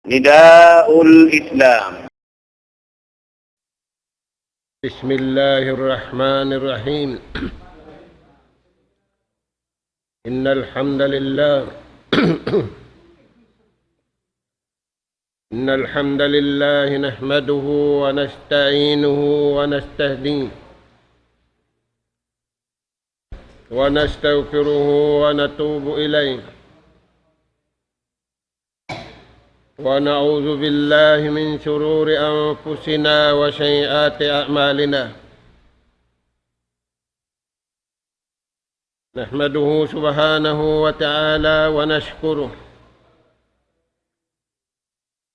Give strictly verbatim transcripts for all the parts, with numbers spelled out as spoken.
نداء الإسلام. بسم الله الرحمن الرحيم. إن الحمد لله إن الحمد لله نحمده ونستعينه ونستهديه ونستغفره ونتوب إليه، ونعوذ بالله من شرور أنفسنا وسيئات أعمالنا. نحمده سبحانه وتعالى ونشكره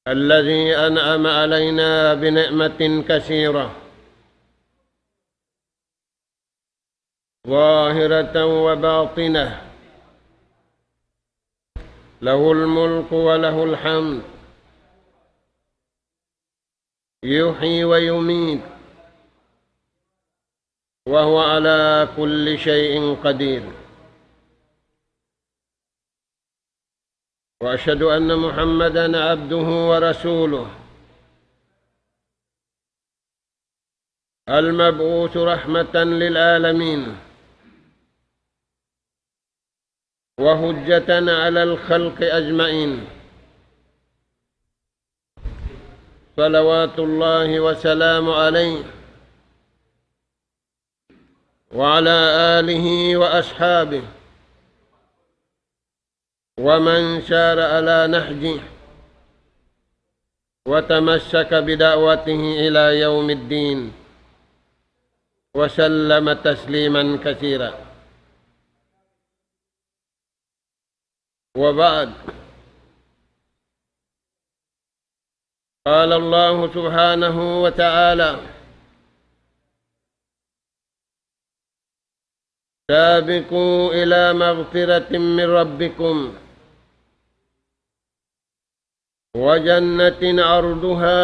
الذي أنعم علينا بنعمة كثيرة ظاهرة وباطنة، له الملك وله الحمد، يحيي ويميت، وهو على كل شيء قدير. وأشهد أن محمدا عبده ورسوله، المبعوث رحمة للعالمين وحجة على الخلق أجمعين، صلوات الله وسلامه عليه وعلى آله وأصحابه ومن سار على نهجه وتمسك بدعوته إلى يوم الدين، وسلم تسليما كثيرا. وبعد، قال الله سبحانه وتعالى: سابقوا إلى مغفرة من ربكم وجنة عرضها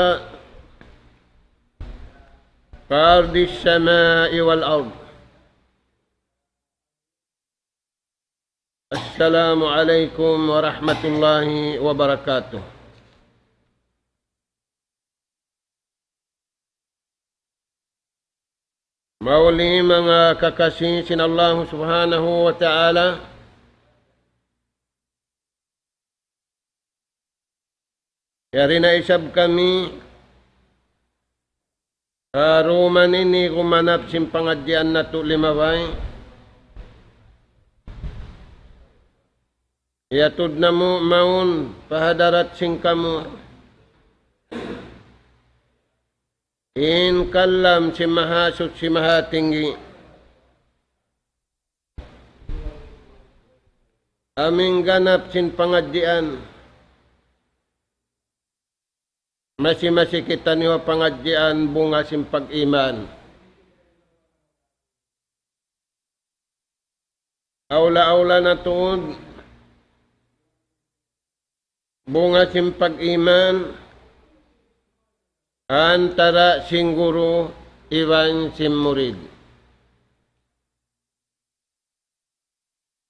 كعرض السماء والأرض. السلام عليكم ورحمة الله وبركاته. Mahuli manga kakasi sin Allah Subhanahu wa Ta'ala, yari na isab kami ha dum ini gumanap sin pangadjian natu' limabay. Iyatud namu' mawn pa hadarat sin kamu in kalam sin Mahasuchi Mahatinggi. Amu in ganap sin pangadjian. Masi-masi kitaniyu ha pangadjian bunga sin pag-iman. Awla-awla na tuud bunga sin pag-iman antara sin guru iban sin murid.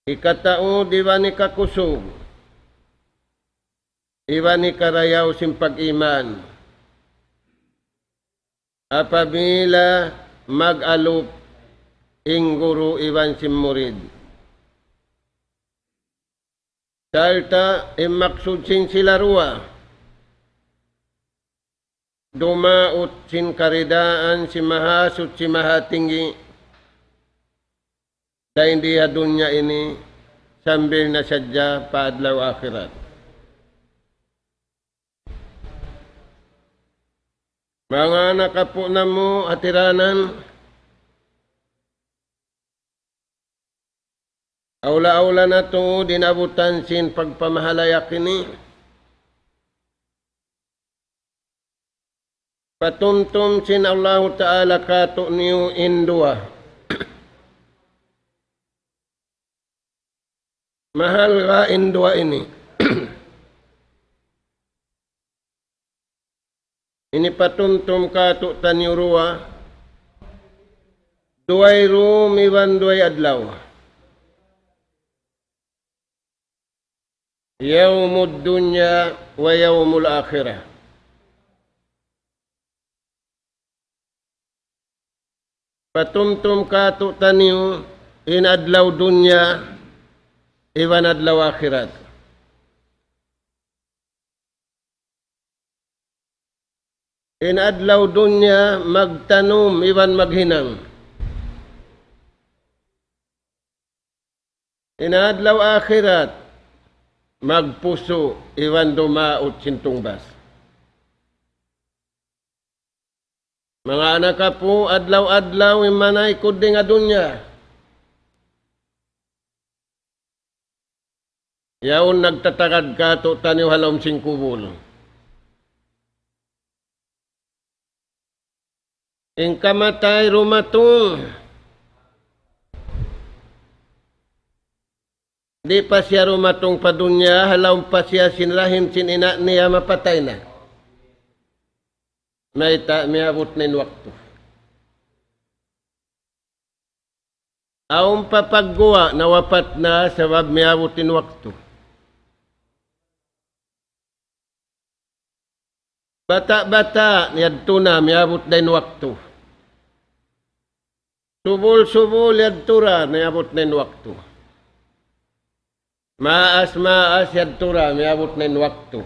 Hikataud iban hikakusug iban hikarayaw sin pag-iman apabila mag-alup in guru iban sin murid. Sarta' in maksud sin sila duwa, dumaut sin karidaan sin Mahasuchi Mahatinggi, dayn di ha dunya ini sambil na sadja pa adlaw akhirat. Manga anak apu' namu' ha tiranan, awla-awla na tuud in abutan sin pagpamahalayak ini. Patumtum sin Allahu Ta'ala kātu'niyu in duwa. Mahalga' in duwa ini. Ini patumtum kātu'niyu duwa, duway dum iban duway adlaw. يوم الدنيا ويوم الآخرة. Patumtum kātu'niyu in adlaw dunya iban adlaw akhirat. In adlaw dunya magtanum iban maghinang. In adlaw akhirat magpusu' iban dumaut sin tungbas. Manga anak apu', adlaw-adlaw in manaykud dayn ha dunya. Yaun nagtatagad kātu'niyu ha lawm sin kubul. In kamatay dumatung. Di' pa siya dumatung pa dunya, ha lawm pa siya sin rahim sin ina' niya mapatay na. Mayta'? Miyabut na in waktu. Awn pa pagguwa' nawapat na sabab miyabut in waktu. Bata'-bata' yadtu na miyabut da in waktu. Subul-subul yadtu ra miyabut na in waktu. Maas-maas yadtu ra miyabut na in waktu.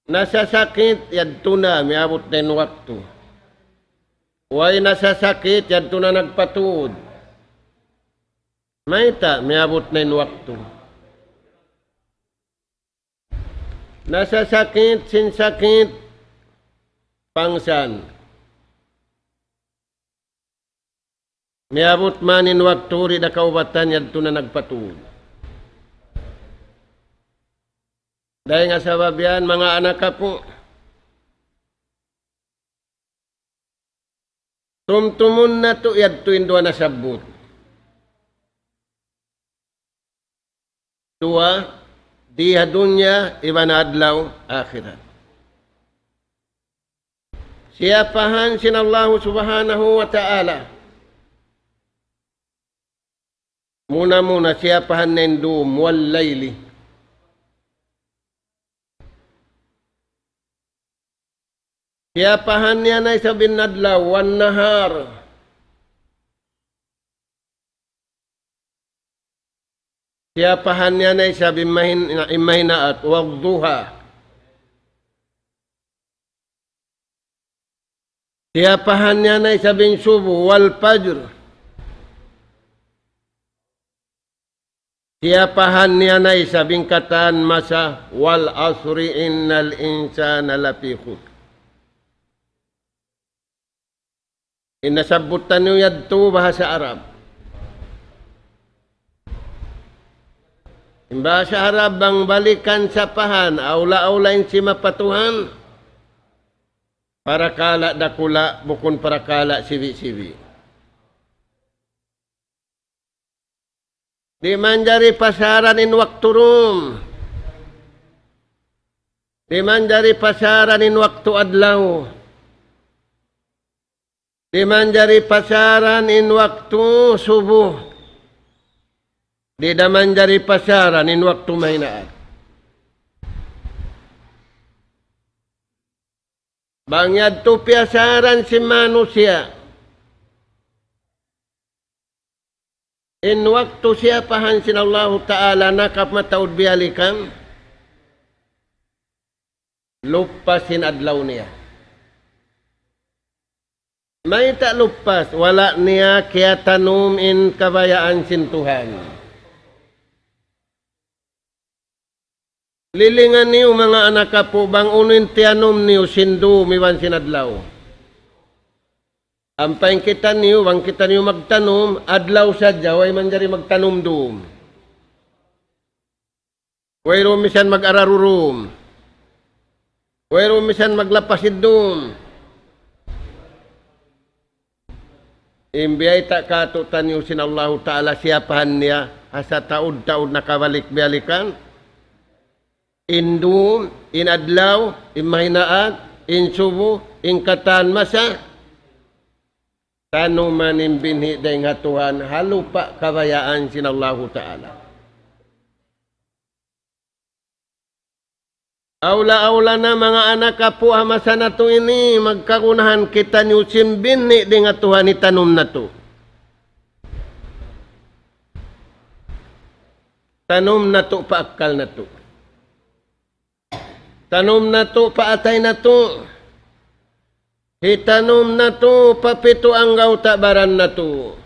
Nasasakit yadtu na miyabut na in waktu. Way nasasakit yadtu na nagpatuud. Mayta'? Miyabut na in waktu. Nasasakit sin sakit pangsan. Miyabut man in waktu di' da kaubatan yadtu na nagpatuud. Dayn ha sabab yan, manga anak apu', tumtumun natu' yadtu in duwa nasabbut. Duwa, di ha dunya iban adlaw akhirat. Siyapahan sin Allahu Subhanahu wa Ta'ala. Muna-muna, siyapahan niya in dum, والليل. Siyapahan niya na isab in adlaw, والنهار. Siyapahan niya na isab in mahin-, in mahinaat, والضحى. Siyapahan niya na isab in subu, والفجر. Siyapahan niya na isab in katan masa, والعصر إن الإنسان لفي خسر. In nasabbut taniyu yadtu bahasa Arab. In bahasa Arab bang balikan sapahan, awla-awla in sima pa Tuhan, parakala' dakula', bukun parakala' sibi'-sibi'. Di' manjari pasaran in waktu dum. Di' manjari pasaran in waktu adlaw. Di' manjari pasaran in waktu subu. Di' da manjari pasaran in waktu mahinaat. Bang yadtu piyasaran sin manusiya', in waktu siyapahan sin Allahu Ta'ala nakap mataud biyalikan, luppas in adlaw niya. Mayta' luppas? Wala' niya kiyatanum in kabayaan sin Tuhan. Lilingan niyu manga anak apu' bang unu in tiyanum niyu sin dum iban sin adlaw. Ampa in kitaniyu, bang kitaniyu magtanum, adlaw sadja, way manjari magtanum dum. Wayruun misan mag-araru dum. Wayruun misan maglapas sin dum. In biyayta' kātu'niyu sin Allahu Ta'ala siyapahan niya, ha sataud-taud nakabalik-biyalikan. In dum, in adlaw, in mahinaat, in subu, in katan masa. Tanuman in binhi' dayn ha Tuhan, ha lupa' kabayaan sin Allahu Ta'ala. Awla-awla na manga anak apu' ha masa natu' ini, magkagunahan kitaniyu sin binhi' dayn ha Tuhan hitanum natu'. Tanum natu' pa akkal natu'. Tanum natu' pa atay natu'. Hitanum natu' pa pitu anggawta' baran natu'.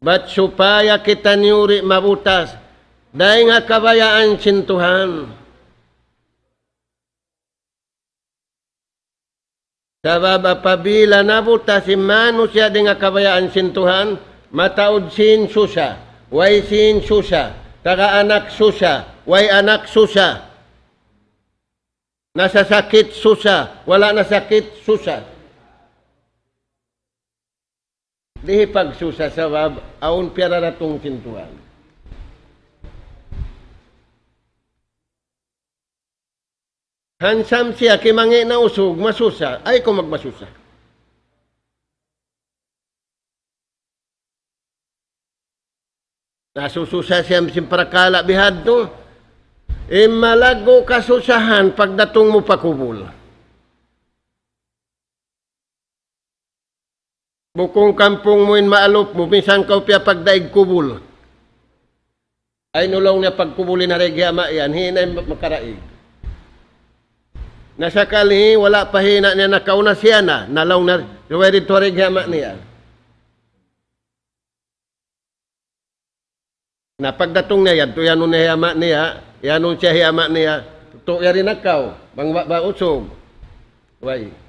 Bat supaya kitaniyu di' mabutas dayn ha kabayaan sin Tuhan. Sabab apabila nabutas in manusiya' dayn ha kabayaan sin Tuhan, mataud sin susa, way sin susa, taga anak susa, way anak susa, nasasakit susa, wala' nasakit susa. Di' hipagsusa sabab awn piyararatung sin Tuhan. Hansam siya, kimangi' na usug, masusa. Ayaw kaw magmasusa. Nasususa siya sin parakala' bihadtu. In malaggu' kasusahan pagdatung mu pa kubul. Bukun kampung mu in maalup mu, minsan kaw piyapagdaig kubul. Ay, laung niya, pagkubul in ha rig hi ama' yan, hinay makaraig. Na sakali, wala' pa hina niya nakauna, siya na, na laung niya, subay didtu ha rig hi ama' niya. Na pagdatung niya yadtu, iyanun niya hi ama' niya, iyanun siya hi ama' niya, tu' yari na kaw, bang ba, ba usug. Way.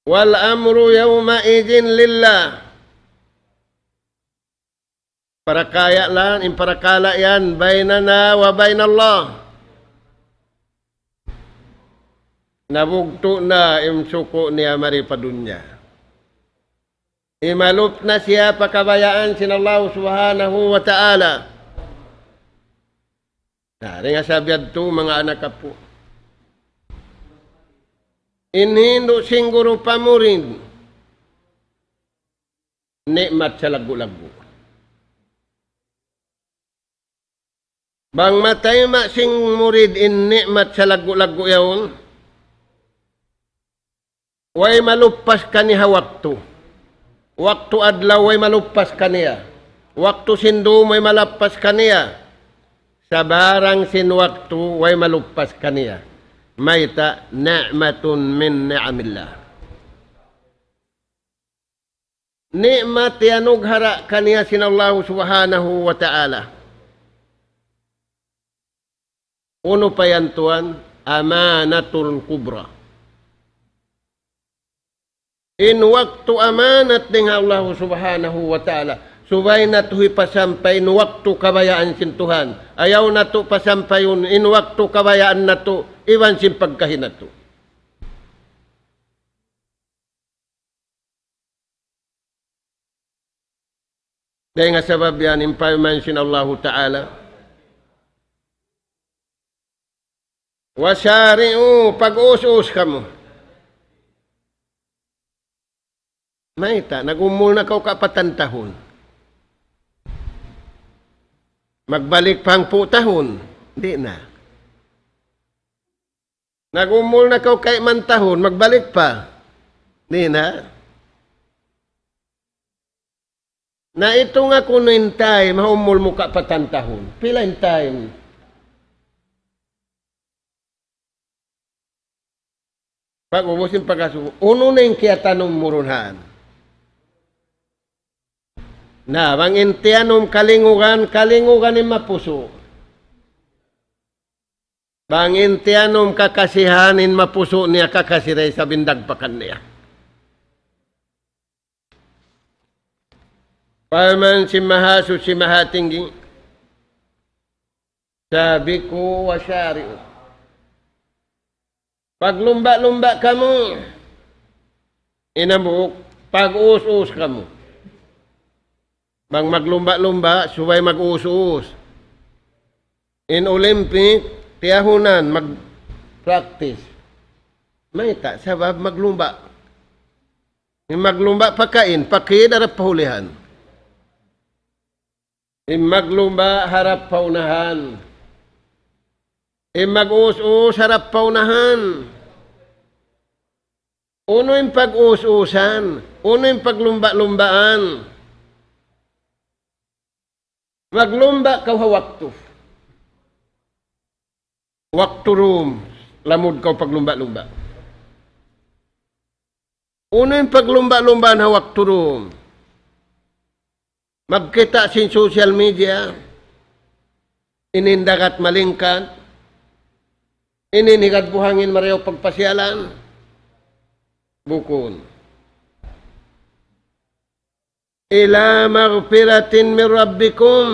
والأمر يومئذ لله. Parakala' yan, in parakala' yan, بيننا وبين الله. Nabugtu' na in suku' niya mari pa dunya. Imalup na siya pa kabayaan sin Allah Subhanahu wa Ta'ala. Na, dayn ha sabab yadtu, manga anak apu'. In hindu' sin guru pa murid, ni'mat salaggu'-laggu'. Bang matayma' sin murid in ni'mat salaggu'-laggu' yaun, way maluppas kaniya ha waktu. Waktu adlaw way maluppas kaniya. Waktu sin dum way maluppas kaniya. Sabarang sin waktu way maluppas kaniya. Mayta'? نعمة من نعم الله. Ni'mat iyanughara' kaniya sin Allahu Subhanahu wa Ta'ala. Unu pa yan tuwan? Amanatul kubra. In waktu amanat dayn ha Allahu Subhanahu wa Ta'ala. Subay natu' hipasampay in waktu kabayaan sin Tuhan. Ayaw natu' pasampayun in waktu kabayaan natu' iban sin pagkahi natu'. Dayn ha sabab yan in parman sin Allahu Ta'ala, وسارعوا, pag-us-us kamu. Mayta', nag-umul na kaw kaapatan tahun. Magbalik pa hangpu' tahun. Di' na. Nag-umul na kaw kayman tahun, magbalik pa. Di' na. Na itunga kunu' in time, ha umul mu kaapatan tahun. Pila in time? Pag-ubus in pag-asubu, unu na in kiyatanum mu duun han? Na, bang in tiyanum kalingugan, kalingugan in mapusu'. Bang in tiyanum kakasihan, in mapusu' niya kakasi da isab in dagpakan niya. Parman sin Mahasuchi Mahatinggi, سابقوا وسارعوا. Paglumba'-lumba' kamu. In hambuuk, pag-us-us kamu. Bang maglumba'-lumba', subay mag-us-us. In Olympic, tiyahunan, mag-practice. Mayta', sabab maglumba'. In maglumba' pakain, pakidara pahulihan. In maglumba harap pa unahan. In mag-us-us harap pa unahan. Unu in pag-us-usan? Unu in paglumba-lumbaan? Maglumba kaw ha waktu. Waktu dum, lamud kaw paglumba-lumba. Unu in paglumba-lumbaan ha waktu dum? Magkita' sin social media, ini in dagat malingkat, ini in higad buhangin marayaw pagpasiyalan. Bukun. إلى مغفرة من ربكم.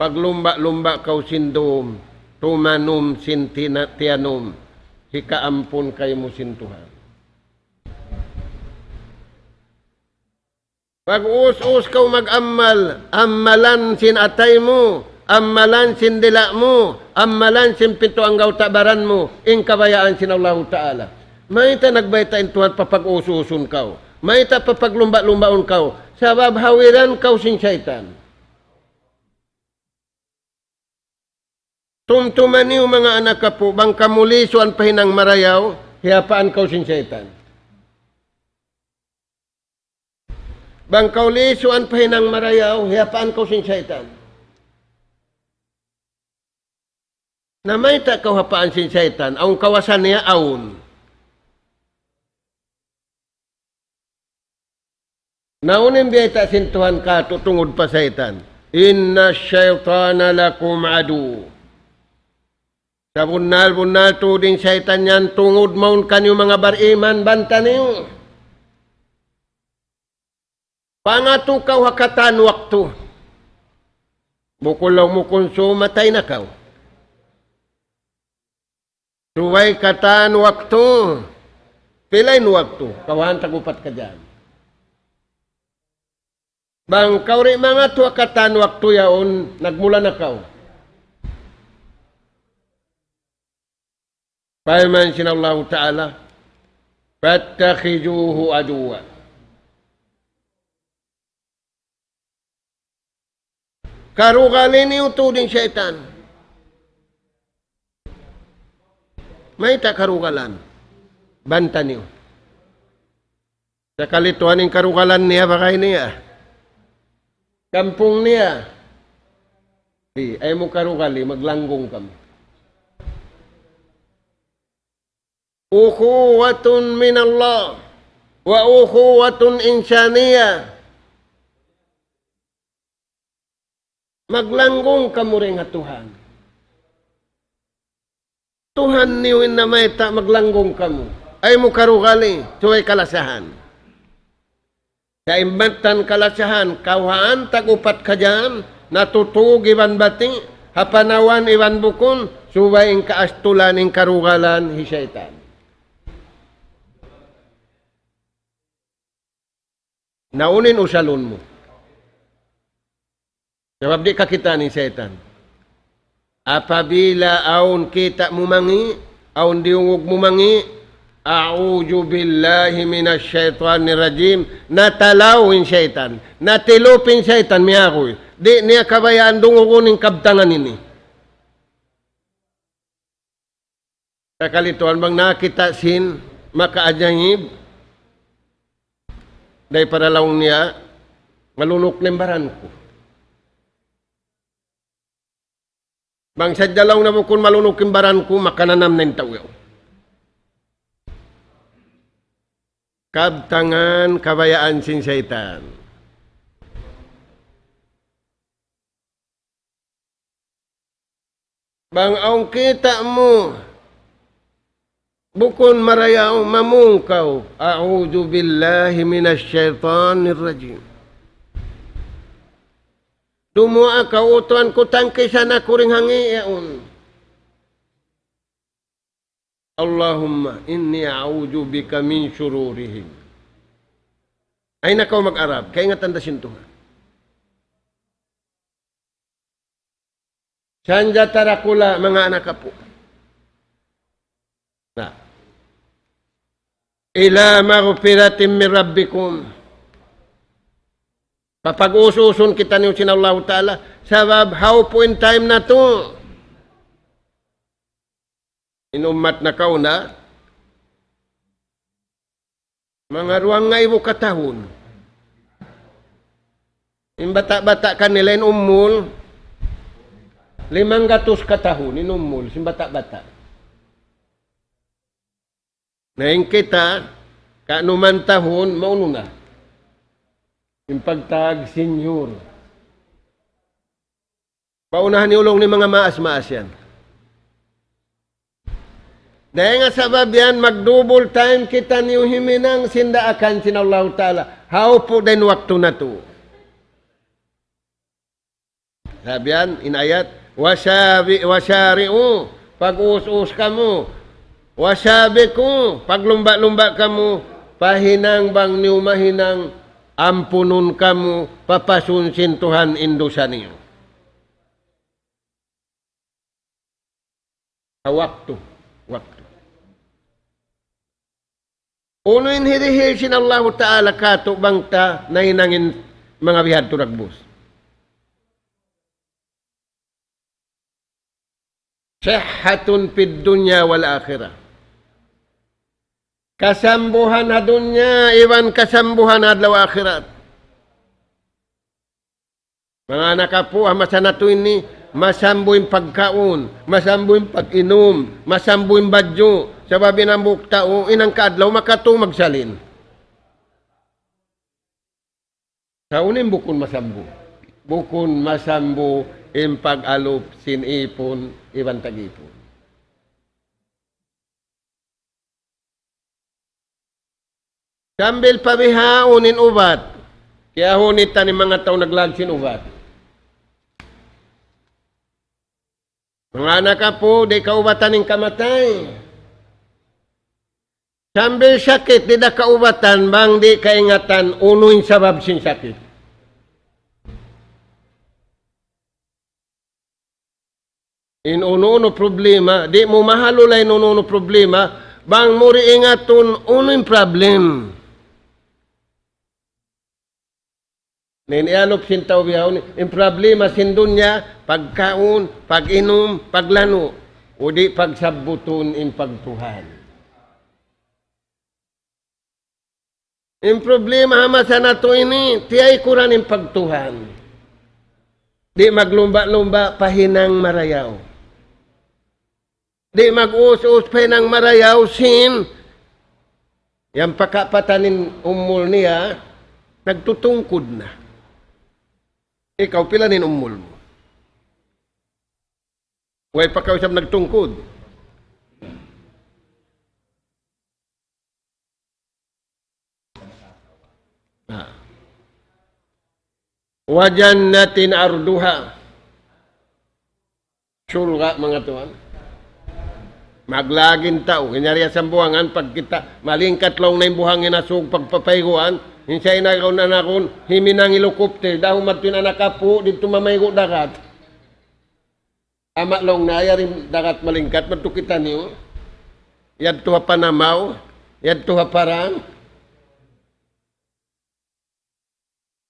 Paglumba-lumba kaw sin dum, tumanum sin tina-, tiyanum, hikaampun kaymu sin Tuhan. Pag-us-us kaw mag-amal, amalan sin atay mu, amalan sin dila' mu, amalan sin pitu anggawta' baran mu, in kabayaan sin Allahu Ta'ala. Mayta' nagbayta' in Tuhan papag-us-usun kaw? Mayta' papaglumba-lumbaun kaw? Sabab hawiran kaw sin saytan. Tumtuma niyu manga anak apu', bang kamu lisuan pa hinang marayaw, hiyapaan kaw sin saytan. Bang kaw lisuan pa hinang marayaw, hiyapaan kaw sin saytan. Na mayta' kaw hapaan sin saytan, awn kawasa niya awn. Na unu in biyayta' sin Tuhan kātu' tungud pa saytan? إن الشيطان لكم عدو. Sabunnal-bunnal tuud in saytan yan tungud mawn kaniyu manga bariman, banta niyu. Pangatu kaw ha katan waktu. Bukun laung mu kunsum matay na kaw. Subay katan waktu. Pila in waktu? Kawhaan tag upat ka jam. Bang kaw di' mangatu ha katan waktu yaun, nagmula na kaw. Parman sin Allahu Ta'ala, فاتخذوه عدوا. Karugali niyu tuud in saytan. Mayta' karugalan? Banta niyu. Sakali tuwan in karugalan niya, bagay niya. Kampung niya. Di', ayaw mu karugali, maglanggung kamu. أخوة من الله وأخوة إنسانية. Maglanggung kamu dayn ha Tuhan. Tuhan niyu in namayta' maglanggung kamu. Ayaw mu karugali, subay kalasahan. Sa' in mattan kalasahan, kawhaan tag upat ka jam, natutug iban bati', ha panawan iban bukun, subay in kaastulan, in karugalan, hi saytan. Na unu in usalun mu? Sabab di' kakitaan in saytan. Apabila awn kita' mu mangi', awn diyungug mu mangi', أعوذ بالله من الشيطان الرجيم. Natalaw in saytan. Natilup in saytan, miyaguy. Di' niya kabayaan dungugun in kabtangan ini. Sakali tuwan bang nakakita' sin makaajaib, dayng pa laung niya, malunuk na in baran ku. Bang sadja laung niya bukun malunuk in baran ku, makananam na in tau yaun. Kabtangan kabayaan sin saytan. Bang awn kita' mu, bukun marayaw, mamung kaw, أعوذ بالله من الشيطان الرجيم. Dumuwaa kaw, "O Tuhan ku, tangkisan aku dayn ha ngi' yaun." اللهم إني أعوذ بك من شرورهم. Ayaw na kaw mag-Arab, kaingatan ta sin Tuhan. Sanjata dakula', manga anak apu'. Na. إلى مغفرة من ربكم. Papag-us-usun kitaniyu sin Allahu Ta'ala. Sabab hawpu' in time natu'. In ummat nakauna, manga duwangaibu katahun. In bata'-bata' kanila in umul, limanggatus katahun, in umul, sin bata'-bata'. Na in kita, kanuman tahun, maunu na. In pagtag senior. Paunahan in ulung ni manga maas-maas yan. Dayn ha sabab yan, mag-double time kitaniyu himinang sin daakan sin Allahu Ta'ala. Hawpu' da in waktu natu'. Sabab yan, in ayat, "Wasabi-, wasari'u, pag-us-us kamu. Wasabiqu, paglumba'-lumba' kamu, pahinang bang niyu mahinang, ampunun kamu, papasun sin Tuhan in dusa niyu." Ha waktu, waktu. Unu in hirihil sin Allahu Ta'ala kātu' bang ta nahinang in manga bihadtu dagbus. صحة في الدنيا والآخرة. Kasambuhan ha dunya, iban kasambuhan ha adlaw akhirat. Manga anak apu', ha masa natu' ini, masambu in pagkaun, masambu in pag-inum, masambu in badju', sabab in hambuuk tau, in hangka adlaw makatu magsalin. Sa' unu in bukun masambu? Bukun masambu in pag-alup sin ipun, iban tag-ipun. Sambil pa bihaun in ubat. Kiyahunit ta in manga tau naglag sin ubat. Manga anak apu', di' kaubatan in kamatay. Sambil sakit, di' da kaubatan, bang di' kaingatan, unu in sabab sin sakit. In unu-unu problema, di' mu mahalulay in unu-unu problema, bang mu di' ingatun unu in problem. Na in iyalup sin tau bihaun, in problema sin dunya, pagkaun, pag-inum, paglanu', udi pagsabbutun in pagtuhan. In problema ha masa natu' ini, tiyaykuran in pagtuhan. Di' maglumba'-lumba' pa hinang marayaw. Di' mag-us-us pa hinang marayaw sin, yan pakapatan in umul niya, nagtutungkud na. Ikaw, pila na in umul mu? Way pa kaw isab nagtungkud. Ah. وجنة عرضها. Surga', manga tuwan. Maglagi in tau. Kinyari ha Sambuwangan, pagkita', malingkat laung na in buhangin ha sug pagpapayguan. In siya in agun-agun, himinang helicopter. Dahun madtu in anak apu', didtu mamaygu' dagat. Ama' laung niya, yari dagat malingkat, madtu kitaniyu. Yadtu ha panamaw, yadtu ha parang.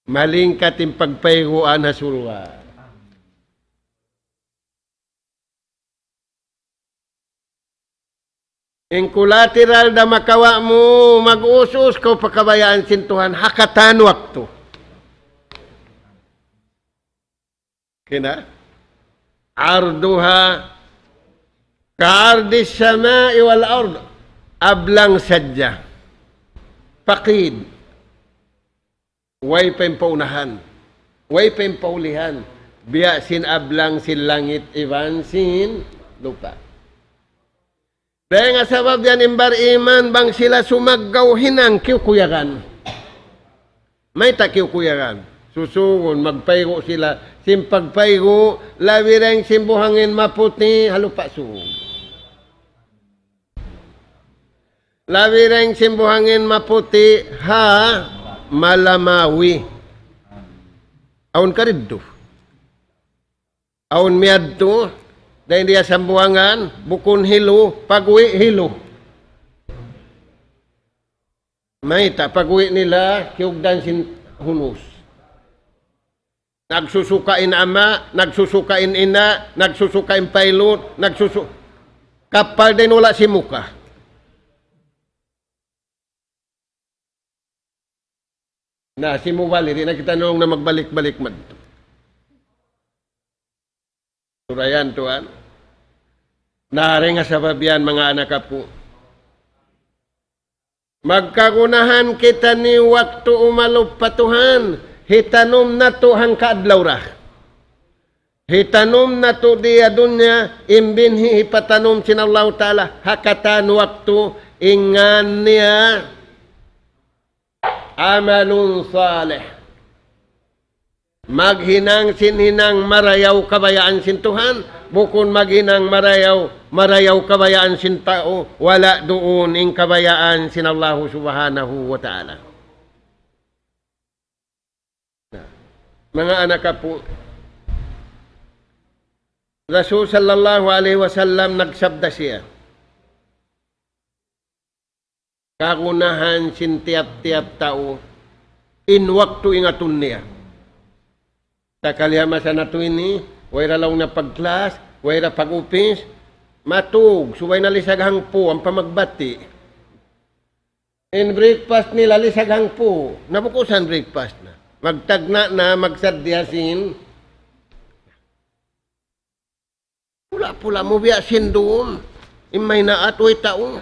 Malingkat in pagpayguan ha surga'. In collateral da makawa' mu, mag-us-us kaw pa kabayaan sin Tuhan, ha katan waktu. Kina? عرضها كعرض السماء والأرض. Ablang sadja. Pakid. Way pa in paunahan. Way pa in paulihan. Biya' sin ablang sin langit iban sin lupa'. Dayn ha sabab yan in bar-iman bang sila sumaggaw hinang kiyukuyagan. Mayta' kiyukuyagan? Susugun, magpaygu' sila. Sin pagpaygu', labi dayn sin buhangin maputi', ha lupa' sug. Labi dayn sin buhangin maputi', ha malamawi. Awn kariddu. Awn miyadtu, dayn di ha Sambuwangan, bukun hilu, pag-uwi' hilu. Mayta', pag-uwi' nila, kiyugdan sin hunus. Nagsusuka in ama', nagsusuka in ina', nagsusuka in pilot, nagsusu-, kapal dayn wala' simuka. Na, simubali, di' na kita nung na magbalik-balik madtu. Surayan, tuwan. Na, dayn ha sabab yan, manga anak apu'. Magkagunahan kitaniyu waktu umalup pa Tuhan, hitanum natu' hangka adlaw ra. Hitanum natu' di ha dunya, in binhi' hipatanum sin Allahu Ta'ala, ha katan waktu, in ngan niya, amalun salih. Maghinang sin hinang marayaw kabayaan sin Tuhan, bukun maghinang marayaw, marayaw kabayaan sin tau, wala' duun in kabayaan sin Allahu Subhanahu wa Ta'ala. Na, manga anak apu', Rasul sallallahu alayhi wasallam nagsabda siya, kagunahan sin tiyap-tiyap tau, in waktu ingatun niya. Sakali ha masa natu' ini, way ra laung na pag-class, way ra pag-upis, matug, subay na lisag hangpu', ampa magbati'. In breakfast nila lisag hangpu', nabukusan breakfast na. Magtagna' na, magsaddiya sin pula-pula mu biya' sin dum. In mahinaat, way tau.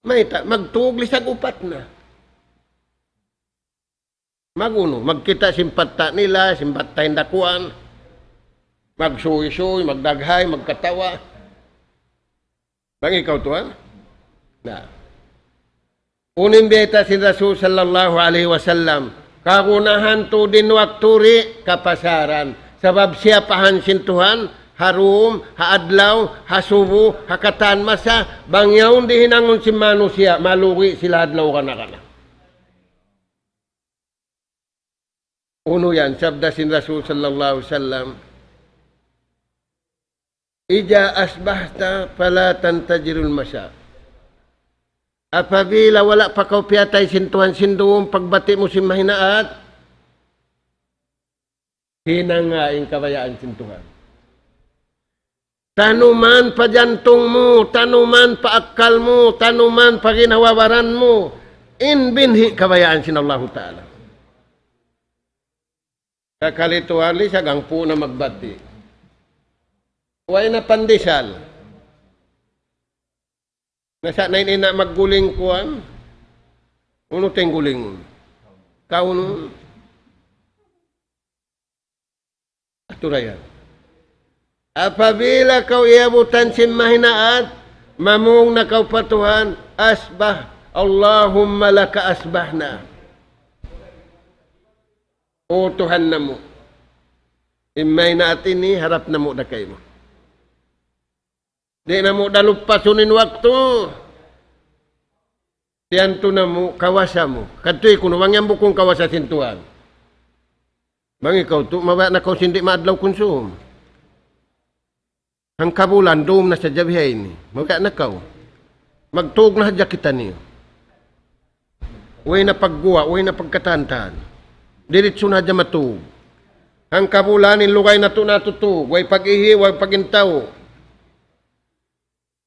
Mayta', magtug lisag upat na. Mag-unu, magkita' sin patta' nila, sin patta' in dakuan. Magsuysuy, magdaghay, magkatawa. Bang ikaw tuwan? Na. Unu in bayta' sin Rasul sallallahu alayhi wasallam, kagunahan tuud in waktu di' kapasaran. Sabab siyapahan sin Tuhan, ha dum, ha adlaw, ha subu, ha katan masa, bang yaun di' hinangun sin manusiya', malugi' sila adlaw kana-kana. Unu yan, sabda sin Rasul sallallahu alayhi wasallam, إذا أصبحت فلا تنتظر المساء. Apabila wala' pa kaw piyatay sin Tuhan sin dum, pagbati' mu sin mahinaat, hinanga in kabayaan sin Tuhan. Tanuman pa jantung mu, tanuman pa akkal mu, tanuman pa ginhawa-baran mu, in binhi' kabayaan sin Allahu Ta'ala. Sakali tuwan, lisag hangpu' na magbati'. Way na pandesal. Na sa' na in ina' magguling kuwan. Unu ta in guling? Kaunu. Aturayan. Apabila kaw iyabutan sin mahinaat, mamung na kaw pa Tuhan, asbah, اللهم لك أصبحنا. O Tuhan namu', in mahinaat ini harap namu' da kaymu. Di' namu' da lupasun in waktu. Tiyantu namu' kawasa mu. Kadtuy kunu' bang yan bukun kawasa sin Tuhan. Bang ikaw tu, mabaya' na kaw sin di' maadlaw kunsum. Hangkabulan, dum na sadja bihaini. Mabaya' na kaw. Magtug na hadja kitaniyu. Way na pagguwa', way na pagkatan-tan. Diritsu na hadja matug. Hangkabulan, in lugay natu' natutug. Way pag-ihi', way pag-intaw.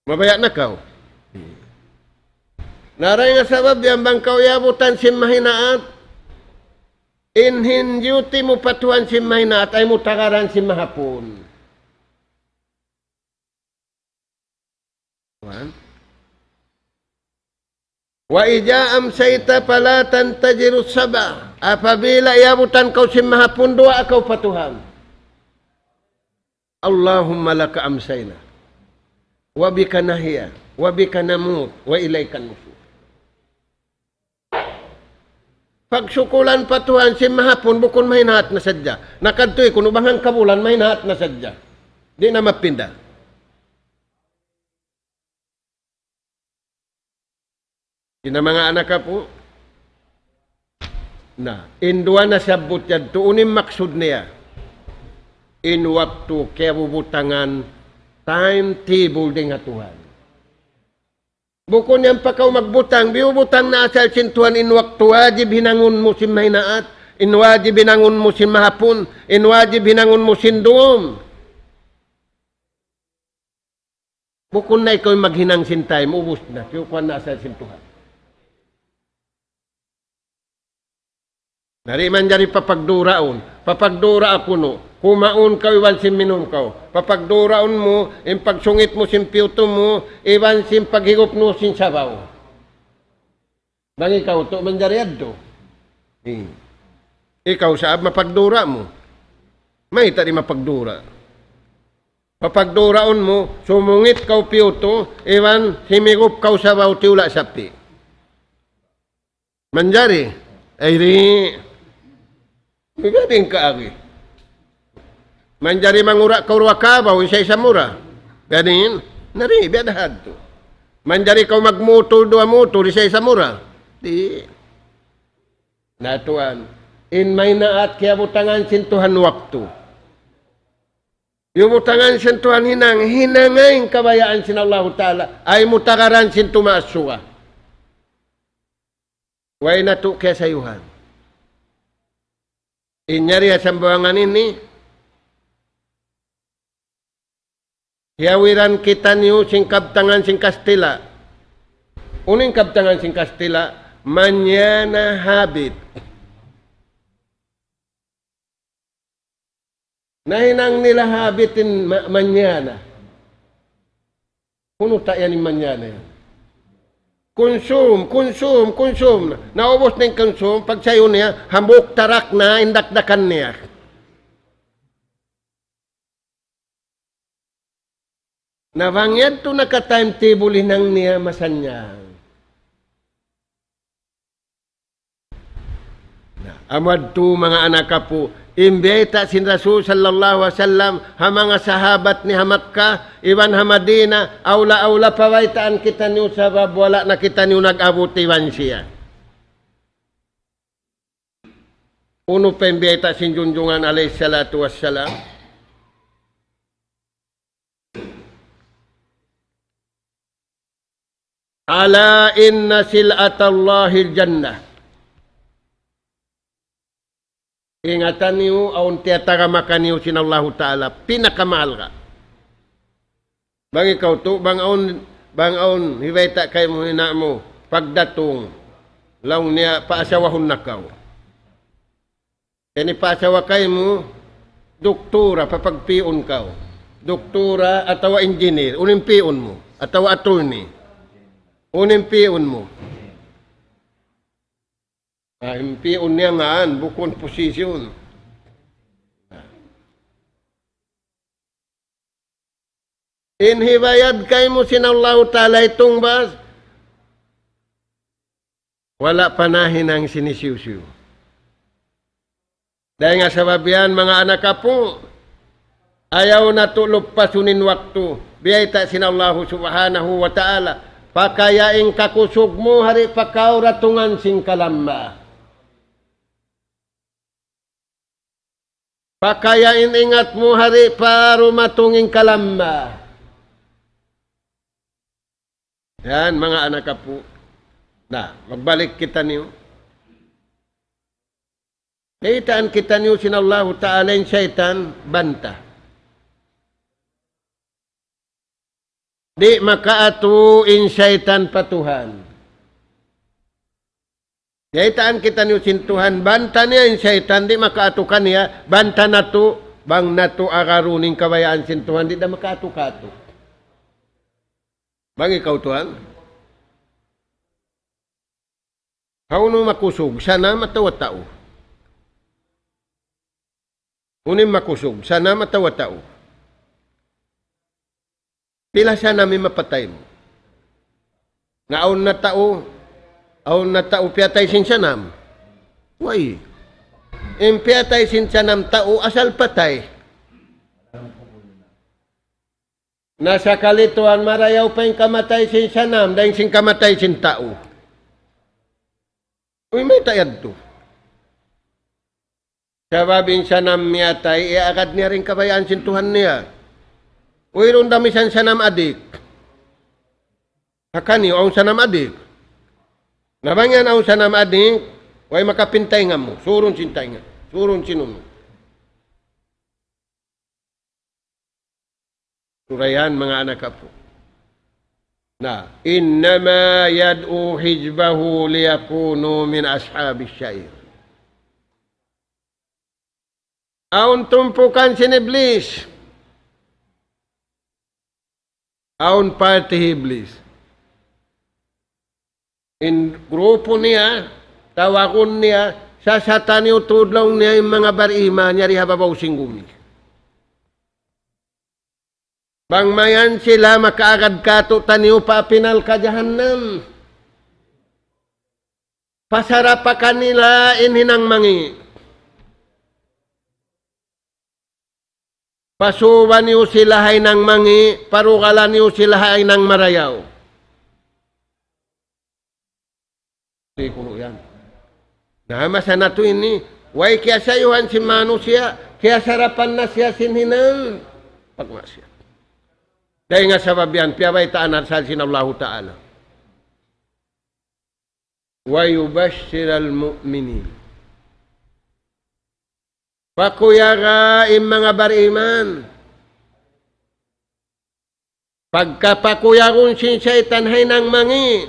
Mabaya' na kaw. Na dayn ha sabab yan bang kaw iyabutan sin mahinaat, in hinduti mu pa Tuhan sin mahinaat, ayaw mu tagaran sin mahapun. Tuhan. وإذا أمسيت فلا تنتظر الصباح. Apabila iyabutan kaw sin mahapun, duwaa kaw pa Tuhan. اللهم لك أمسينا وبك نحيا وبك نموت وإليك النشور. Pagsukulan pa Tuhan sin mahapun bukun mahinaat na sadja. Na kadtuy kunu' bang hangkabulan mahinaat na sadja. Di' na mapinda. Ina manga anak apu'. Na, in duwa nasabbut yadtu, unu in maksud niya? In waktu kiyabubutangan, timetable dayn ha Tuhan. Bukun yan pa kaw magbutang, biyubutang na asal sin Tuhan in waktu wajib hinangun mu sin mahinaat, In wajib hinangun mu sin mahapun, in wajib hinangun mu sin dum. Bukun na ikaw in maghinang sin time, ubus na, piyukuan na asal sin Tuhan. Na di' manjari papagduraun, papagdura kunu', kumaun kaw iban sin minum kaw, papagduraun mu, in pagsungit mu sin piyutu mu, iban sin paghigup mu sin sabaw. Bang ikaw tu' manjari yadtu. Hmm. Ikaw sab mapagdura mu. Mayta' di' mapagdura. Papagduraun mu, sumungit kaw piyutu, iban himigup kaw sabaw tiyula' sapi'. Manjari. Ay di'. Biya' diin kaagi. Manjari mangura' kaw duwa kabaw, isa-isa mura. Gani in, na di', biya' da hadtu. Manjari kaw magmutul, duwa mutul, isa-isa mura. Di'. Na tuwan, in maynaat kiyabutangan sin Tuhan waktu. Iyubutangan sin Tuhan hinang, hinanga in kabayaan sin Allahu Ta'ala, ay mutagaran sin tumaas suga. Way natu' kiyasayuhan. In yari ha sambuwangan ini, hiyawiran kitaniyu sin kabtangan sin Kastila'. Unu in kabtangan sin Kastila', mañana habit. Nahinang nila habit in ma-, mañana. Unu ta yan in mañana yan? Kunsum, kunsum, kunsum. Naubus na in kunsum, pagsayu niya, hambuuk tarak na in dakdakan niya. Na bang yadtu naka-timetable hinang niya masannyang. Na, amu yadtu manga anak apu', in biyayta' sin Rasul sallallahu alayhi wasallam, ha manga sahabat niya ha Makkah, iban ha Madinah, awla-awla pabaytaan kitaniyu sabab wala' na kitaniyu nag-abut iban siya. Unu pa in biyayta' sin Junjungan alayhi salatu wassalam? ألا إن سلعة الله الجنة. Ingatan niyu, awn tiyatagama kaniyu sin Allahu Ta'ala, pinakamahalga'. Bang ikaw tu', bang awn, bang awn hibayta' kaymu ina' mu, pagdatung, laung niya, paasawahun na kaw. Yan in paasawa kaymu, duktura, papagpi'un kaw. Duktura atawa engineer, unu in pi'un mu, atawa attorney. Unu in pi'un mu. Ah, in pi'un niya ngan, bukun position. In hibayad kaymu sin Allahu Ta'ala itungbas, wala' pa nahinang sin hisiyu-siyu. Dayn ha sabab yan, manga anak apu', ayaw natu' luppasun in waktu, biyayta' sin Allahu Subhanahu wa Ta'ala, pakaya in kakusug mu ha di' pa kaw datungan sin kalamma. Pakaya in ingat mu ha di' pa dumatung in kalamma. Yan, manga anak apu'. Na, magbalik kitaniyu. Kitaan kitaniyu sin Allahu Ta'ala in saytan banta. Di' makaatu in saytan pa Tuhan. Biyaytaan kitaniyu sin Tuhan, banta niya in saytan, di' makaatu kaniya, banta natu', bang natu' agarun in kabayaan sin Tuhan, di' da makaatu-kaatu. Bang ikaw, Tuhan, hawnu makusug, sanam atawa tau? Unu in makusug, sanam atawa tau? Pila sanam in mapatay mu? Na awn na tau, awn na tau piyatay sin sanam? Way. In piyatay sin sanam tau, asal patay. Na sakali tuwan marayaw pa in kamatay sin sanam, dayn sin kamatay sin tau. Uy, mayta' yadtu? Sabab in sanam miyatay, iyaagad niya in kabayaan sin Tuhan niya. Uy, duun da misan sanam adik. Ha kaniyu, awn sanam adik. Na bang yan awn sanam adik, Way makapin taynga mu, surun sin taynga, surun sin unu. Sura yan, manga anak apu'. Na, إنما يدعو حزبه ليكونوا من أصحاب السعير. Awn tumpukan sin Iblis. Awn parti hi Iblis. In grupu niya, tawagun niya, sasata niyu, tudlaun niya in manga bariman yari ha babaw sin gumi. Bang mayan sila makaagad kātu'niyu pa api narka' jahannam. Pasarapa kanila in hinang mangi'. Pasuba niyu sila ha hinang mangi', parugala niyu sila ha hinang marayaw. Di' kunu' yan. Na, masa natu' ini, way kiyasayuhan sin manusiya', kiyasarapan na siya sin hinang pagmaksiyat. Dayn ha sabab yan, piyabaytaan asal sin Allahu Ta'ala. ويبشر المؤمنين. Pakuyaga in manga bariman. Pagka pakuyagun sin saytan ha hinang mangi'.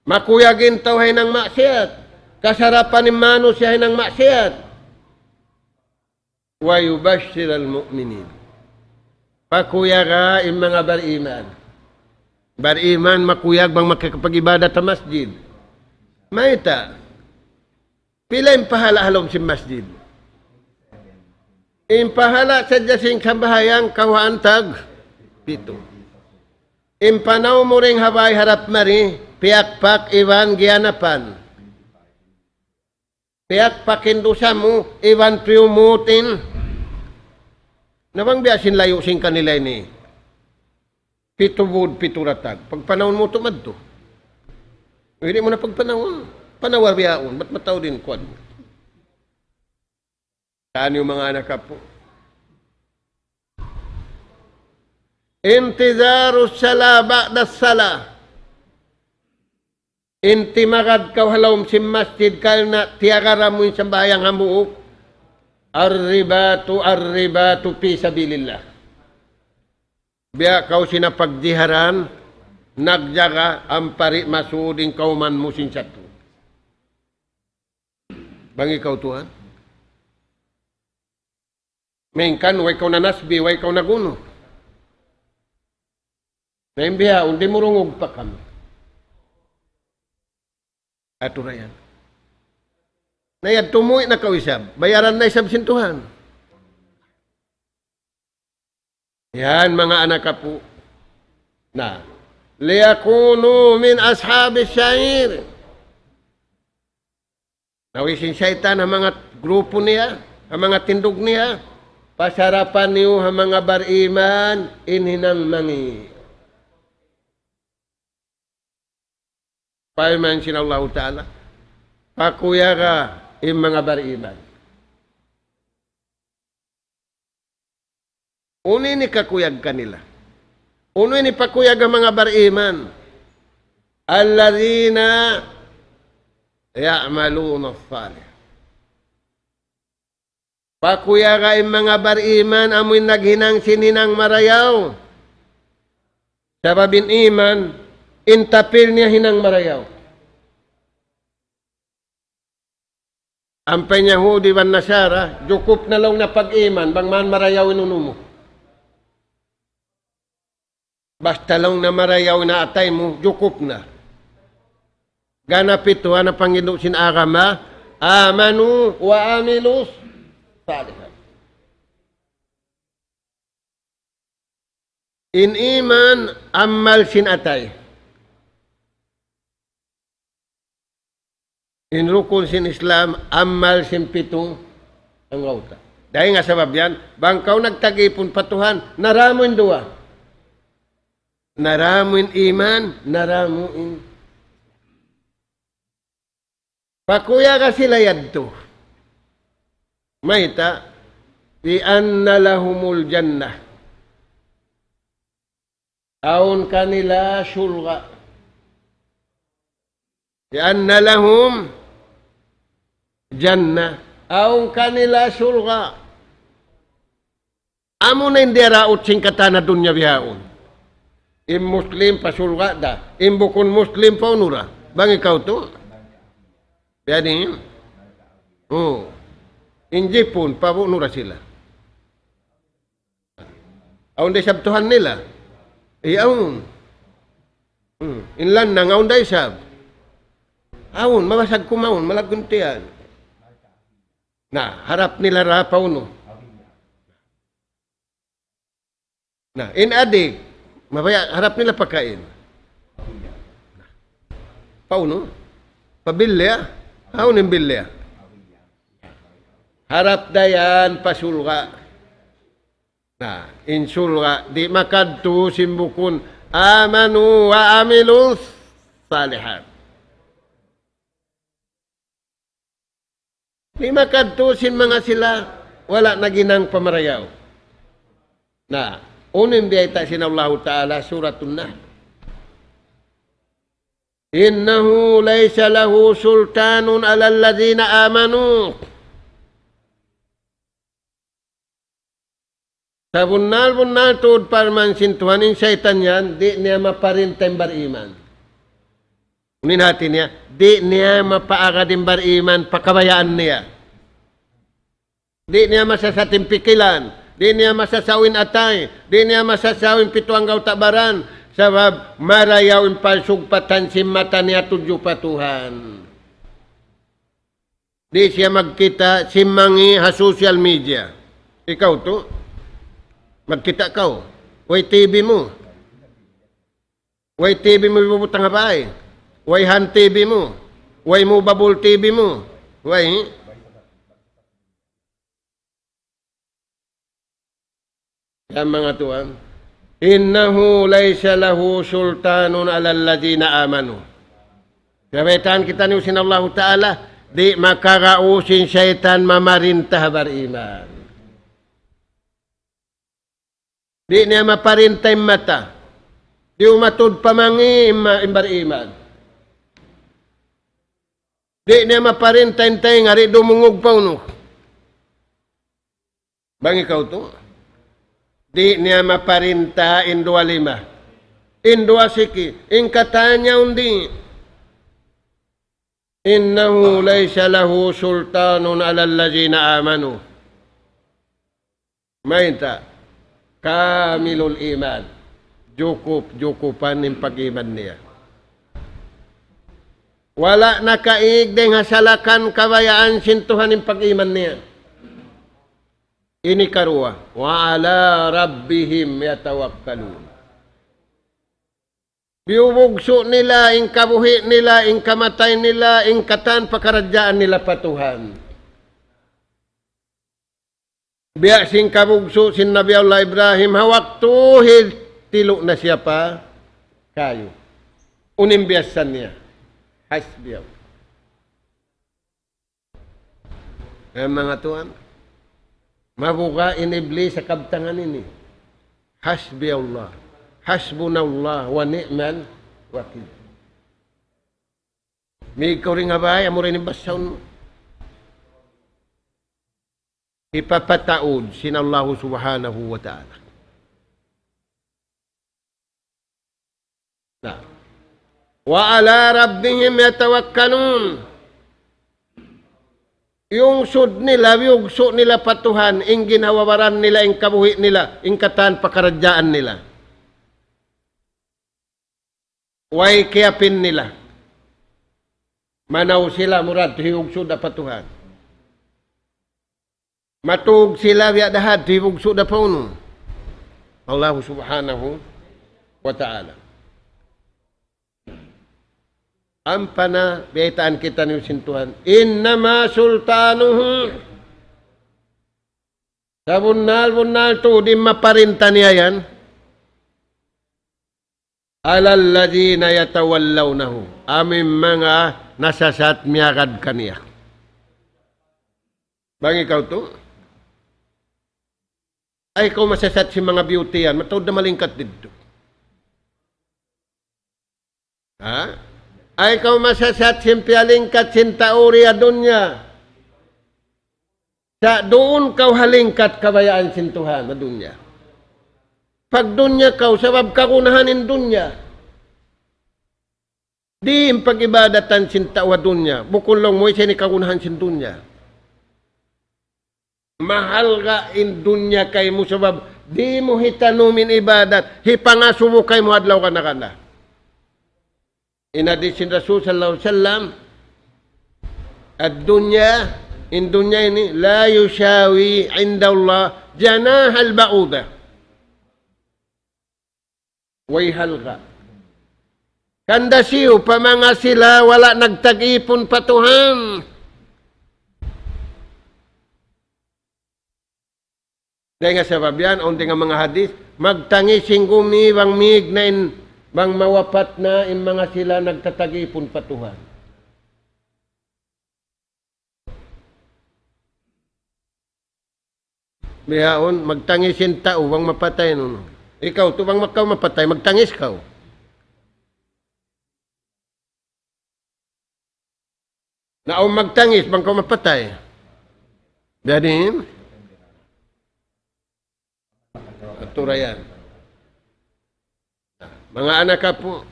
Makuyag in tau ha hinang maksiyat. Kasarapan in manusiya' ha hinang maksiyat. ويبشر المؤمنين. Pakuyaga in manga bariman. Bariman makuyag bang makapag-ibadat ha masjid. Mayta'? Pila in pahala' ha lawm sin masjid? In pahala' sadja sin sambahayang kawhaan tag pitu. In panaw mu dayn ha bāy harap mari, piyakpak iban giyanapan. Piyakpak in dusa mu, iban piyumut in. Na bang biya' sin layu' sin kanila ini. Pitu būd, pitu ratag. Pagpanawun mu tuud madtu. Di' mu na pagpanawun. Panawar bihaun. Bat mataud in kuwan. Kaniyu manga anak apu'. انتظار الصلاة بعد الصلاة. In timagad kaw ha lawm sin masjid karna' tiyagaran mu in sambahayang hambuuk. الرباط، الرباط في سبيل الله. Biya' kaw sin pagjiharan, nagjaga, ampa di' masud in kawman mu sin satu. Bang ikaw tuwan. Malayngkan, way kaw nanasbi, way kaw nagunu. Na in bihaun, dimurungug pa kami. Atu ra yan. Na yadtu muwi' na kaw isab. Bayaran na isab sin Tuhan. Yan, manga anak apu'. Na. ليكونوا من أصحاب السعير. Nawi sin saytan ha manga grupu niya, ha manga tindug niya, pasarapan niyu ha manga bariman in hinang mangi'. Parman sin Allahu Ta'ala, pakuyaga in manga bariman. Unu in hikakuyag kanila? Unu in hipakuyag ha manga bariman? الذين يعملون الصالحات. Pakuyaga in manga bariman amuin naghinang sin hinang marayaw. Sabab in iman, in tapil niya hinang marayaw. Ampa in Yahudi iban Nasara, jukup na laung niya pag-iman, bang man marayaw in unu mu. Basta laung niya marayaw in atay mu, jukup na. Gana pitu, unu in panghindu' sin agama, آمنوا وعملوا الصالحات. In iman, amal sin atay. In rukun sin Islam, amal sin pitu anggawta'. Dayn ha sabab yan, bang kaw nagtag-ipun pa Tuhan, naramu in duwa. Naramu in iman, naramu in. Pakuyaga sila yadtu. Mayta'? بأن لهم الجنة. Awn kanila surga'. لأن لهم جنة. Awn kanila surga'. Amu na in diyaraut sin katan ha dunya bihaun. In Muslim pa surga' da. In bukun Muslim pa unu ra. Bang ikaw tu. Biya' diin. Oh. In Jipun, pa unu ra sila. Awn da isab Tuhan nila. Eh, awn. Hmm. In lannang, awn da isab. Awn, mabasag kumaun, malaggun tiyan. Na, harap nila ra pa unu. Na, in adik, mabaya' harap nila pakain. Pa unu? Pa bilya? Awn in bilya. Harap da yan pa surga'. Na, in surga', di' makadtu sin bukun آمنوا وعملوا الصالحات. Di' makadtu sin manga sila, wala' naghinang pamarayaw. Na, unu in biyayta' sin Allahu Ta'ala, Suratun Nahl. إنه ليس له سلطان على الذين آمنوا. Sabunnal-bunnal tuud parman sin Tuhan in saytan yan, di' niya maparinta in bariman. Unu in hati niya, di' niya mapaagad in bariman pa kabayaan niya. Di' niya masasat in pikilan, di' niya masasaw in atay, di' niya masasaw in pitu anggawta' baran, sabab marayaw in pagsugpatan sin mata niya tudju pa Tuhan. Di' siya magkita' sin mangi' ha social media. Ikaw tu, magkita' kaw. Way T V mu. Way T V mu ibubutang ha bay. Way hand T V mu. Way movable T V mu. Way. Yan manga tuwan. إنه ليس له سلطان على الذين آمنوا. Kabaytaan kitaniyu sin Allahu Ta'ala, di' makaraus in saytan mamarinta ha bariman. Di' niya maparinta in mata. Di' umatud pa mangi' in ma-, in bariman. Di' niya maparinta in taynga, di' dumungug pa unu. Bang ikaw tu, di' niya maparinta in duwa lima. In duwa siki, in katan niya undi. إنه ليس له سلطان على الذين آمنوا. Mayta'? كامل الإيمان. Jukup-jukupan in pag-iman niya. Wala' nakaig dayn ha salakan kabayaan sin Tuhan in pag-iman niya. Ini karuwa, وعلى ربهم يتوكلون. Biyubugsu' nila, in kabuhi' nila, in kamatay nila, in katan pakaradjaan nila pa Tuhan. Biya' sin kabugsu' sin Nabi Allah Ibrahim, ha waktu hitilu' na siya pa kayu. Unu in biyassan niya? حسبي الله. Eh, manga tuwan, mabuga' in Iblis ha kabtangan ini. حسبي الله. حسبنا الله ونعم الوكيل. Mīg kaw dayn ha bay, amura ini basahun mu. Hipapataud sin Allahu Subhanahu wa Ta'ala. Na. وعلى ربهم يتوكلون. Iyungsud nila, biyugsu' nila pa Tuhan, in ginhawa-baran nila, in kabuhi' nila, in katan pakaradjaan nila. Way kiyapin nila. Manaw sila murad hiyugsu' da pa Tuhan. Matug sila biya' da hadtu hiyugsu' da pa unu? Allahu Subhanahu wa Ta'ala. Ampa na biyaytaan kitaniyu sin Tuhan. إنما سلطانه. Sabunnal-bunnal tuud in maparinta niya yan. على الذين يتولونه. Amu in manga nasasat miyagad kaniya. Bang ikaw tu, ay kaw masasat sin manga beauty yan, mataud da malingkat didtu. Ha? Ay kaw masasat sin piyalingkat sin tau di ha dunya. Sa' duun kaw ha lingkat kabayaan sin Tuhan ha dunya. Pagdunya kaw, sabab kagunahan in dunya. Di' in pag-ibadatan sin tau ha dunya. Bukun laung mu isab ini kagunahan sin dunya. Mahalga' in dunya kaymu sabab di' mu hitanum in ibadat, hipangasubu kaymu adlaw kana-kana. In hadis sin Rasul sallallahu alayhi wasallam, الدنيا, in dunya ini, لا يساوي عند الله جناح البعوضة. Way halga'. Hangkan siyu pa manga sila wala' nagtag-ipun pa Tuhan. Dayn ha sabab yan, awn dayn ha manga hadis, magtangis in gumi bang mīg na in, bang mawapat na in manga sila nagtatag-ipun pa Tuhan. Bihaun, magtangis in tau bang mapatay nunu. Ikaw, tu bang kaw mapatay, magtangis kaw. Na awn magtangis bang kaw mapatay. Jadi, aturan yan. Manga anak apu',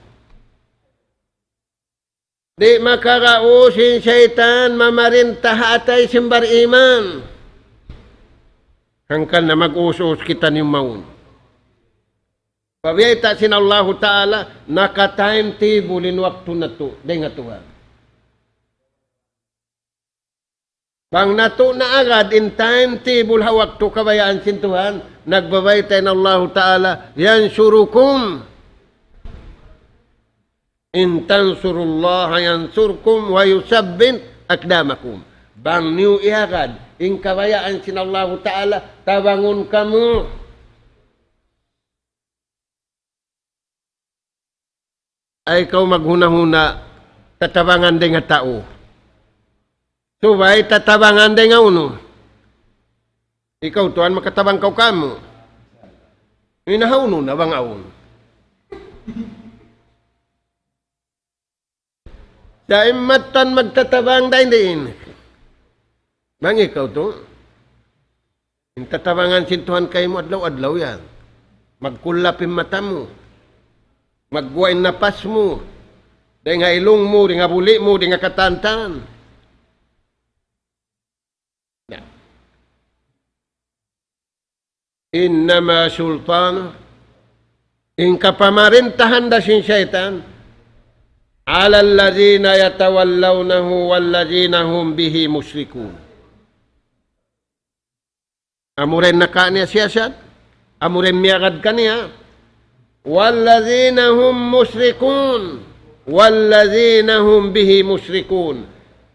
di' makaraus in saytan mamarinta ha atay sin bariman. Hangkan na mag-us-us kitaniyu mawn. Piyayta' sin Allahu Ta'ala, naka-timetable in waktu natu', dayn ha Tuhan. Bang natu' na agad in timetable ha waktu kabayaan sin Tuhan, nagbabayta' in Allahu Ta'ala, ينصركم إن تنصروا الله ينصركم ويثبت أقدامكم. Bang niyu iagad in kabayaan sin Allahu Ta'ala, tabangun kamu. Ay kaw maghuna-huna, tatabangan dayn ha tau. Subay tatabangan dayn ha unu. Ikaw tuwan makatabang kaw kāmu'. Ina ha unu na bang awn. Sa' in mattan magtatabang dayn diin. Bang ikaw tu, in tatabangan sin Tuhan kaymu adlaw-adlaw yan. Magkullap in mata mu. Magguwa' in napas mu. Dayn ha ilung mu, dayn ha buli' mu, dayn ha katantan. Na. إنما سلطانه, in kapamarintahan da sin saytan, على الذين يتولونه والذين هم به مشركون. Amura in naka niya siyasat, amura in miyagad kaniya. والذين هم مشركون, والذين هم به مشركون.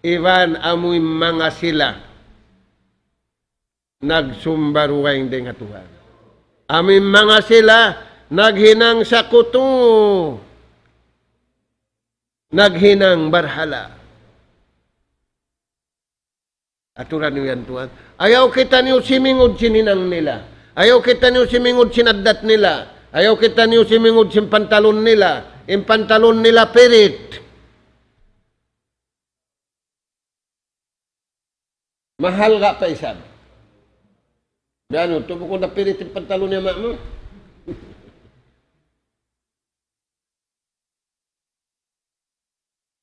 Iban amu in manga sila nagsumba dugaing dayn ha Tuhan. Amu in manga sila naghinang sakutu, naghinang barhala'. Aturan niyu yan tuwan. Ayaw kitaniyu simingud sin hinang nila. Ayaw kitaniyu simingud sin addat nila. Ayaw kitaniyu simingud sin pantalun nila. In pantalun nila pirit. Mahalga' pa isab. Biya' unu, tubu' ku na pirit in pantalun niya ma' mu.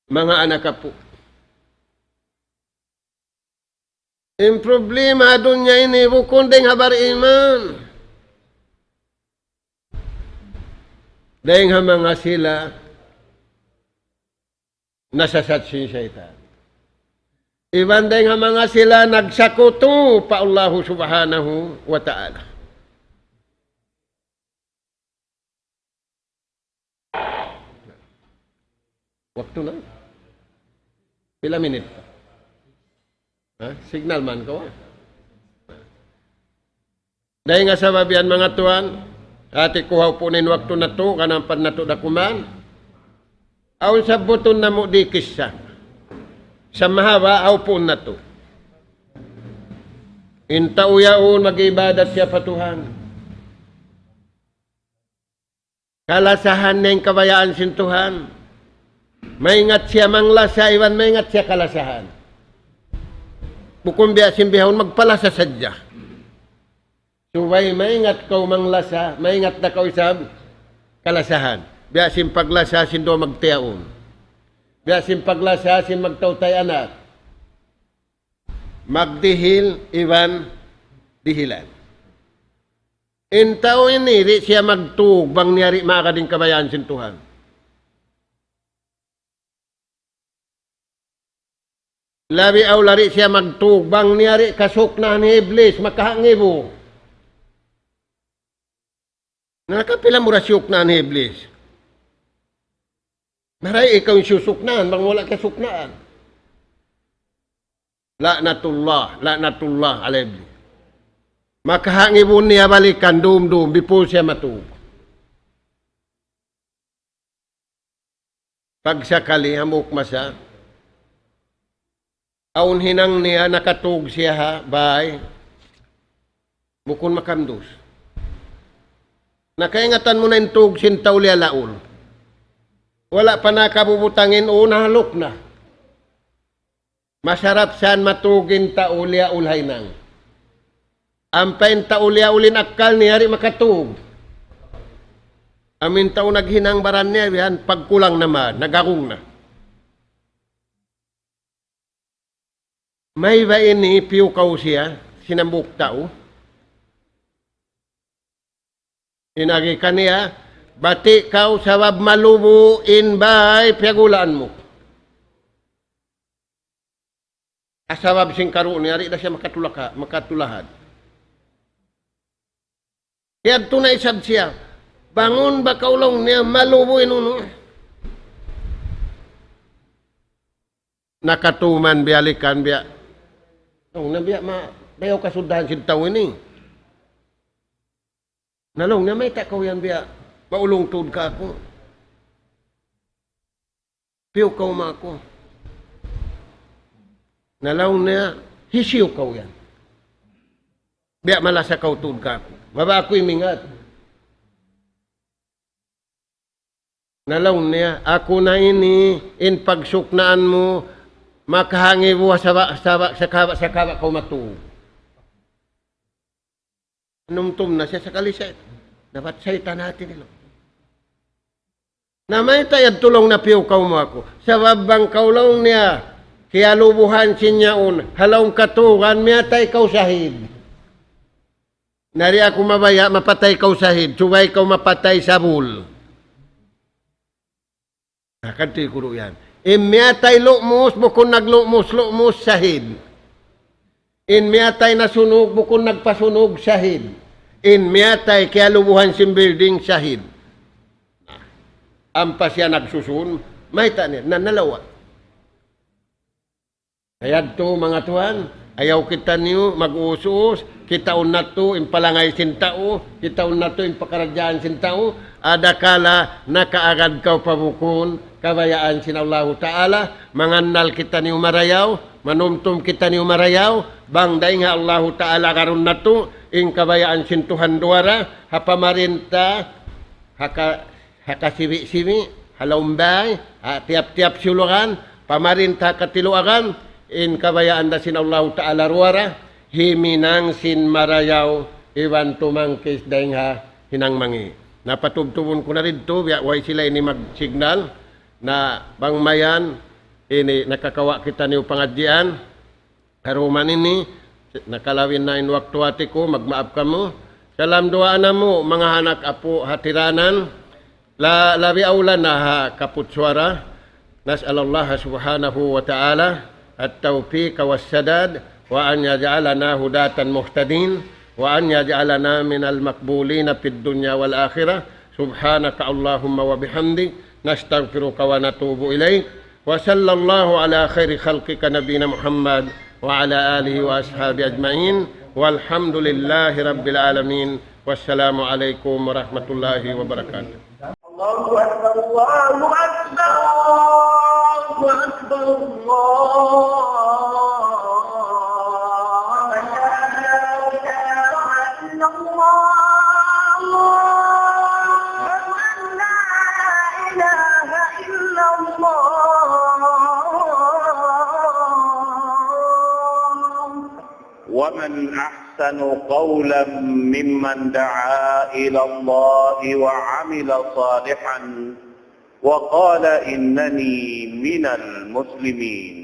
Manga anak apu'. In problema ha dunya ini bukun dayn ha bariman. Dayn ha manga sila nasasat sin saytan. Iban dayn ha manga sila nagsakutu pa Allahu Subhanahu wa Ta'ala. Waktu na. Pila minit pa? Ha? Signal man kaw, ha? Dayn ha sabab yan, manga tuwan, hati ku ha upuun in waktu natu', kanampan natu' da kuman. Awn sabbutun namu' di kissa. Sa' mahaba' ha upuun natu'. In tau yaun mag-ibadat siya pa Tuhan. Kalasahan niya in kabayaan sin Tuhan. Maingat siya manglasa, iban maingat siya kalasahan. Bukun biya' sin bihaun magpalasa sadja. Subay maingat kaw manglasa, maingat da kaw isab kalasahan. Biya' sin paglasa sin duwa magtiyaun. Biya' sin paglasa sin magtautay anak. Magdihil iban dihilan. In tau ini, di' siya magtug bang niya di' maagad in kabayaan sin Tuhan. Labi awla di' siya magtug bang niya di' kasuknaan hi Iblis, makahangibu. Na nakapila mu ra siyuknaan hi Iblis? Maray ikaw in siyusuknaan, bang wala' kasuknaan. La'natullah, la'natullah ala Iblis. Makahangibu niya balikan, dum-dum, before siya matug. Pagsakali hambuuk masa, awn hinang niya nakatug siya ha bay, bukun makamdus. Nakaingatan mu na in tug sin tau liyalaul. Wala' pa nakabubutang in ū, nahaluk na. Masarap san matug in tau liyaul ha hinang. Ampa in tau liyaul in akkal niya di' makatug. Amu in tau naghinang baran niya, yan, pagkulang na man, nagagung na. Mayta' ini piyukaw siya sin hambuuk tau. In agi kaniya, bati' kaw sabab malubu' in bay piyagulaan mu. Sabab sin karuun niya, di' da siya makatulaka-, makatulahad. Yadtu na isab siya. Bangun ba kaw laung niya malubu' in unu. Nakatuman biyalikan biya'. Laung niya biya' ma-, bayaw kasuddahan sin tau ini. Na laung niya, mayta' kaw yan biya' maulung tuud kāku'. Piyukaw mu aku. Na laung niya, hisiyu kaw yan? Biya' malasa kaw tuud kāku'. Mabaya' aku imingat. Na laung niya, aku na ini in pagsuknaan mu, makahangibu ha saba-, saba-, sakaba', sakaba' kaw matug. Numtum na siya sakali siya. Dapat saytan hati nila. Na mayta' yadtu laung niya piyukaw mu aku. Sabab bang kaw laung niya, kiyalubuhan sin yaun, ha lawm katugan, miyatay kaw sahid. Na di' aku mabaya' mapatay kaw sahid, subay kaw mapatay sabul. Na, kadtu kuru' yan. In miyatay lu'mus, bukun naglu'mus-lu'mus, sahid. In miyatay nasunug, bukun nagpasunug, sahid. In miyatay kiyalubuhan sin building, sahid. Ampa siya nagsusun, mayta' niya, na nalawa'. Kaya yadtu, manga tuwan, ayaw kitaniyu mag-uus-uus, kitaun natu' in palangay sin tau, kitaun natu' in pakaradjaan sin tau, adakala nakaagad kaw pa bukun kabayaan sin Allahu Ta'ala, mangannal kitaniyu marayaw, manumtum kitaniyu marayaw, bang dayn ha Allahu Ta'ala agarun natu', in kabayaan sin Tuhan duwa ra, ha pamarinta, ha ka-, ha kasibi'-sibi', ha lawm bay, ha tiyap-tiyap siyulugan, pamarinta ha katiluagan, in kabayaan da sin Allahu Ta'ala duwa ra, himinang sin marayaw, iban tumangkis dayn ha hinang mangi'. Na patubtubun ku na didtu, biya' way sila ini mag-signal, na bang mayan, ini nakakawa' kitaniyu pangadjian, karuman ini, nakalawin na in waktu hati ku, magmaap kamu. Salam duwaa namu', manga anak apu' hatiranan, la-, labi awla na ha Kaput Suara. نسأل الله سبحانه وتعالى التوفيق والسداد، وأن يجعلنا هداة مهتدين، وأن يجعلنا من المقبولين في الدنيا والآخرة. سبحانك اللهم وبحمدك، نستغفرك ونتوب إليك. وصلى الله على خير خلقك نبينا محمد وعلى آله وأصحابه أجمعين. والحمد لله رب العالمين. والسلام عليكم ورحمة الله وبركاته. الله أكبر، الله أكبر، الله أكبر، الله أكبر. أشهد أن لا إله إلا الله. ومن أحسن قولا ممن دعا إلى الله وعمل صالحا وقال إنني من المسلمين.